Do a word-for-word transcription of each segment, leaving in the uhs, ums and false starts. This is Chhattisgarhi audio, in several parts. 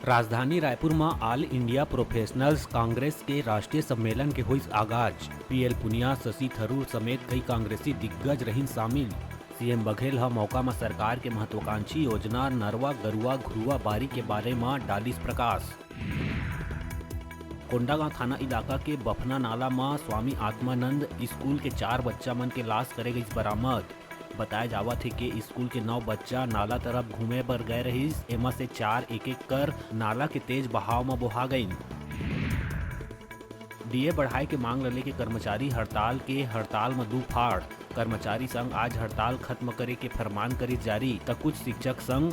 राजधानी रायपुर म All India Professionals Congress के राष्ट्रीय सम्मेलन के होइस आगाज। पीएल पुनिया, शशि थरूर समेत कई कांग्रेसी दिग्गज रहिन शामिल। सीएम बघेल ह मौका म सरकार के महत्वाकांक्षी योजना नरवा, गरुवा, घुरुवा, बारी के बारे म डालिस प्रकाश। कोंडागांव थाना इलाका के बफना नाला म स्वामी आत्मानंद स्कूल के चार बच्चा मन के लाश करे गइस बरामद। बताए जावत हे के स्कूल के नौ बच्चा नाला तरफ घूमे बर गए रहिस। एमा से चार एक एक कर नाला के तेज बहाव म बोहा गइन। डीए बढ़ाए के मांग ल लेके कर्मचारी हड़ताल के हड़ताल म दू फाड़। कर्मचारी संघ आज हड़ताल खत्म करे के फरमान करिस जारी, त कुछ शिक्षक संघ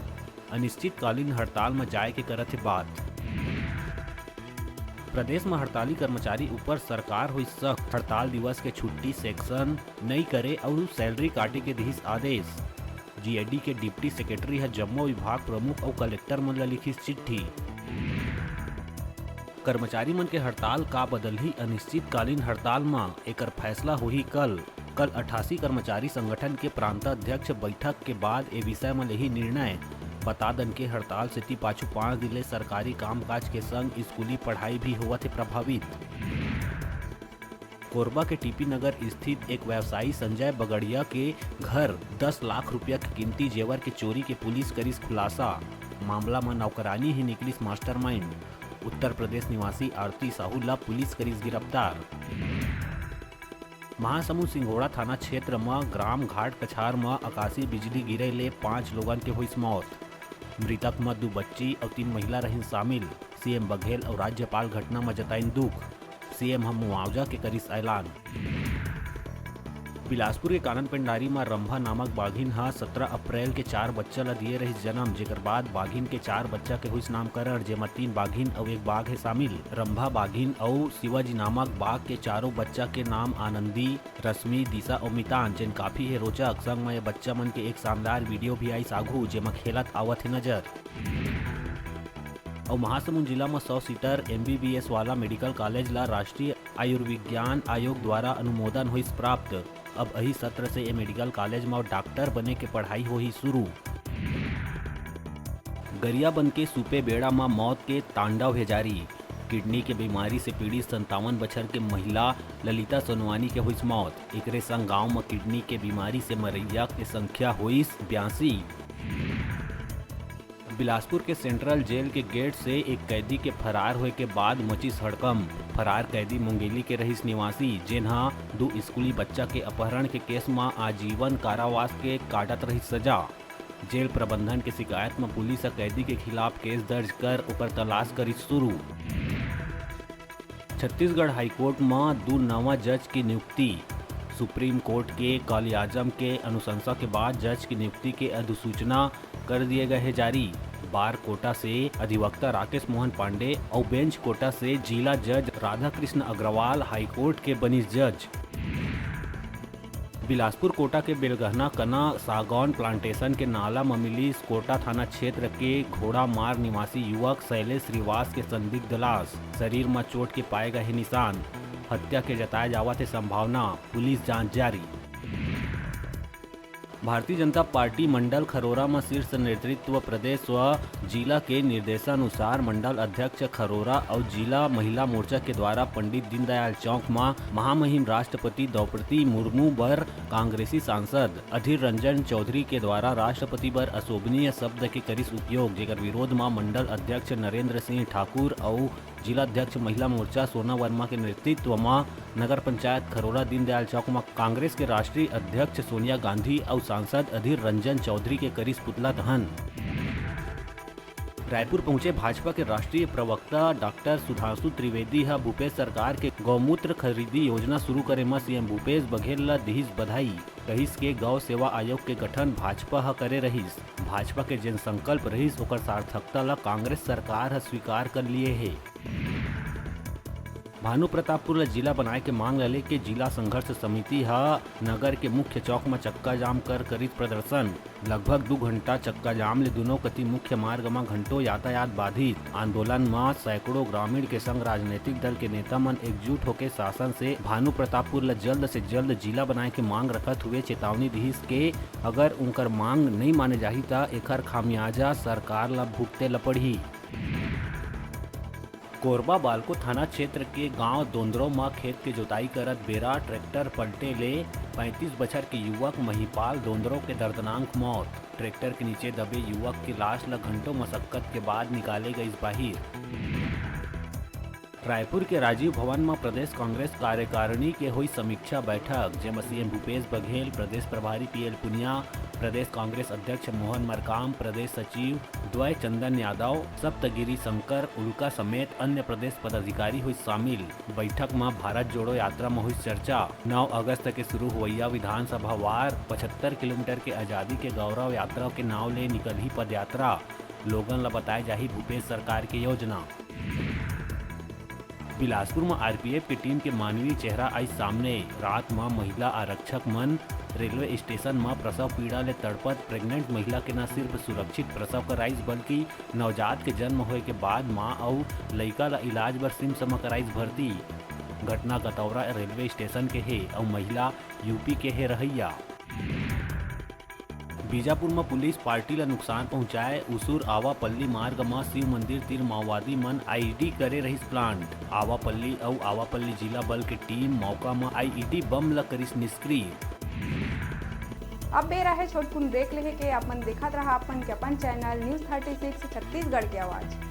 अनिश्चितकालीन हड़ताल म जाए के करत हे बात। प्रदेश म हड़ताली कर्मचारी ऊपर सरकार होइस सख्त, हड़ताल दिवस के छुट्टी सेक्शन नइ करे अउ सैलरी काटे के दिहिस आदेश। जीएडी के डिप्टी सेक्रेटरी ह जम्मो विभाग प्रमुख अउ कलेक्टर मन ल लिखिस चिट्ठी। कर्मचारी मन के हड़ताल का बदलही अनिश्चितकालीन हड़ताल म, एकर फैसला होही कल। कल अठासी कर्मचारी संगठन के प्रांताध्यक्ष बैठक के बाद ए विषय म लेही निर्णय। बता दन के हड़ताल सेती पाछू पाँच दिन ले सरकारी कामकाज के संग स्कूली पढ़ाई भी होवत हे प्रभावित। कोरबा के टीपी नगर स्थित एक व्यवसायी संजय बगड़िया के घर दस लाख रुपया के कीमती जेवर के चोरी के पुलिस करिस खुलासा। मामला म नौकरानी ही निकलिस मास्टरमाइंड। उत्तर प्रदेश निवासी आरती साहू ला पुलिस करिस गिरफ्तार। महासमुंद सिंघोड़ा थाना क्षेत्र म ग्राम घाट कछार म आकाशीय बिजली गिरे ले पांच लोगन के होइस मौत। मृतक म दू बच्ची अउ तीन महिला रहिन शामिल। सीएम बघेल अउ राज्यपाल घटना म जताइन दुख। सीएम ह मुआवजा के करिस ऐलान। बिलासपुर के कानन पेंडारी म रंभा नामक बाघिन ह सत्रह अप्रैल के चार बच्चा ल दिए रहिस जन्म, जेकर बाद बाघिन के चार बच्चा के होइस नामकरण, जेमा तीन बाघिन अउ एक बाघ हे शामिल। रंभा बाघिन अउ शिवाजी नामक बाघ के चारों बच्चा के नाम आनंदी, रश्मि, दिशा अउ मितान, जेन काफी हे रोचक। संग म ये बच्चा मन के एक शानदार वीडियो भी आइस आघू, जेमा खेलत आवत हे नजर। अउ महासमुंद जिला म सौ सीटर एमबीबीएस वाला मेडिकल कॉलेज ला राष्ट्रीय आयुर्विज्ञान आयोग द्वारा अनुमोदन होइस प्राप्त। अब अही सत्र से ए मेडिकल कॉलेज म डॉक्टर बने के पढ़ाई होही शुरू। गरियाबंद के सुपे बेड़ा म मौत के तांडव हे जारी। किडनी के बीमारी से पीड़ित संतावन बछर के महिला ललिता सोनवानी के होइस मौत। एकरे संग गांव म किडनी के बीमारी से मरइया के संख्या होइस बयासी। बिलासपुर के सेंट्रल जेल के गेट से एक कैदी के फरार होए के बाद मचिस हड़कंप। फरार कैदी मुंगेली के रहिस निवासी, जेन ह दू स्कूली बच्चा के अपहरण के केस म आजीवन कारावास के काटत रहिस सजा। जेल प्रबंधन के शिकायत म पुलिस ह कैदी के खिलाफ केस दर्ज कर ओकर तलाश करिस शुरू। छत्तीसगढ़ हाईकोर्ट म दू नवा जज के नियुक्ति। सुप्रीम कोर्ट के कॉलियाजम के अनुशंसा के बाद जज के नियुक्ति के अधिसूचना कर दिए गए हे जारी। बार कोटा से अधिवक्ता राकेश मोहन पांडे अउ बेंच कोटा से जिला जज राधाकृष्ण अग्रवाल हाईकोर्ट के बनिस जज। बिलासपुर कोटा के बेलगहना कना सागौन प्लांटेशन के नाला म मिलिस कोटा थाना क्षेत्र के घोड़ामार निवासी युवक शैलेश श्रीवास के संदिग्ध लाश। शरीर म चोट के पाए गए हे निशान। हत्या के जताए जावत हे संभावना। पुलिस जांच जारी। भारतीय जनता पार्टी मंडल खरोरा म शीर्ष नेतृत्व प्रदेश व जिला के निर्देशानुसार मंडल अध्यक्ष खरोरा अउ जिला महिला मोर्चा के द्वारा पंडित दीनदयाल चौक म महामहिम राष्ट्रपति द्रौपदी मुर्मू बर कांग्रेसी सांसद अधीर रंजन चौधरी के द्वारा राष्ट्रपति बर अशोभनीय शब्द के करिस उपयोग, जेकर विरोध म मंडल अध्यक्ष नरेंद्र सिंह ठाकुर अउ जिला अध्यक्ष महिला मोर्चा सोना वर्मा के नेतृत्व म नगर पंचायत खरोरा दीनदयाल चौक म कांग्रेस के राष्ट्रीय अध्यक्ष सोनिया गांधी अउ सांसद अधीर रंजन चौधरी के करिस पुतला दहन। रायपुर पहुंचे भाजपा के राष्ट्रीय प्रवक्ता डॉक्टर सुधांशु त्रिवेदी ह भूपेश सरकार के गौमूत्र खरीदी योजना शुरू करे म सीएम भूपेश बघेल ल दिहिस बधाई। कहिस के गौ सेवा आयोग के गठन भाजपा ह करे रहिस। भाजपा के जेन संकल्प रहिस, ओकर सार्थकता ल कांग्रेस सरकार ह स्वीकार कर लिए हे। भानु प्रतापपुर ल जिला बनाए के मांग ल लेके जिला संघर्ष समिति ह नगर के मुख्य चौक म चक्का जाम कर करिस प्रदर्शन। लगभग दू घंटा चक्का जाम ले दुनों कति मुख्य मार्ग म घंटों यातायात बाधित। आंदोलन म सैकड़ों ग्रामीण के संग राजनीतिक दल के नेता मन एकजुट होके शासन से भानु प्रतापपुर ल जल्द से जल्द जिला बनाए के मांग रखत हुए चेतावनी दिहिस के अगर उनकर मांग नइ माने जाही, त एखर खामियाजा सरकार ल भुगते ल पड़ही। कोरबा बालको थाना क्षेत्र के गांव दोंदरो म खेत के जोताई करत बेरा ट्रैक्टर पलटे ले पैंतीस बछर के युवक महिपाल दोंदरो के दर्दनाक मौत। ट्रैक्टर के नीचे दबे युवक के लाश ल घंटों मशक्कत के बाद निकाले गइस बाहिर। रायपुर के राजीव भवन म प्रदेश कांग्रेस कार्यकारिणी के होई समीक्षा बैठक, जेमा सीएम भूपेश बघेल, प्रदेश प्रभारी पीएल पुनिया, प्रदेश कांग्रेस अध्यक्ष मोहन मरकाम, प्रदेश सचिव द्वय चंदन यादव, सप्तगिरी शंकर उल्का समेत अन्य प्रदेश पदाधिकारी होई शामिल। बैठक म भारत जोड़ो यात्रा म होई चर्चा। नौ अगस्त के शुरू होवइया विधानसभा वार पचहत्तर किलोमीटर के आजादी के गौरव यात्रा के नाव ले निकलही पदयात्रा। लोगन ल बताए जाही भूपेश सरकार के योजना। बिलासपुर म आरपीएफ के टीम के मानवीय चेहरा आइस सामने। रात म महिला आरक्षक मन रेलवे स्टेशन म प्रसव पीड़ा ले तड़पत प्रेग्नेंट महिला के न सिर्फ सुरक्षित प्रसव कराइस, बल्कि नवजात के जन्म होए के बाद मां अउ लइका ल इलाज बर सिम्स म कराइस भर्ती। घटना गतौरा रेलवे स्टेशन के हे अउ महिला यूपी के हे रहइया। बीजापुर म पुलिस पार्टी ल नुकसान पहुंचाए। उसूर आवापल्ली मार्ग म शिव मंदिर तीर माओवादी मन आईईडी करे रहिस प्लांट। आवापल्ली अउ आवापल्ली जिला बल के टीम मौका म आईईडी बम ल करिस निष्क्रिय। अब बेरा हे छोटकुन ब्रेक लेहे के। आप मन देखत रहा अपन के अपन channel news thirty six Chhattisgarh के आवाज़।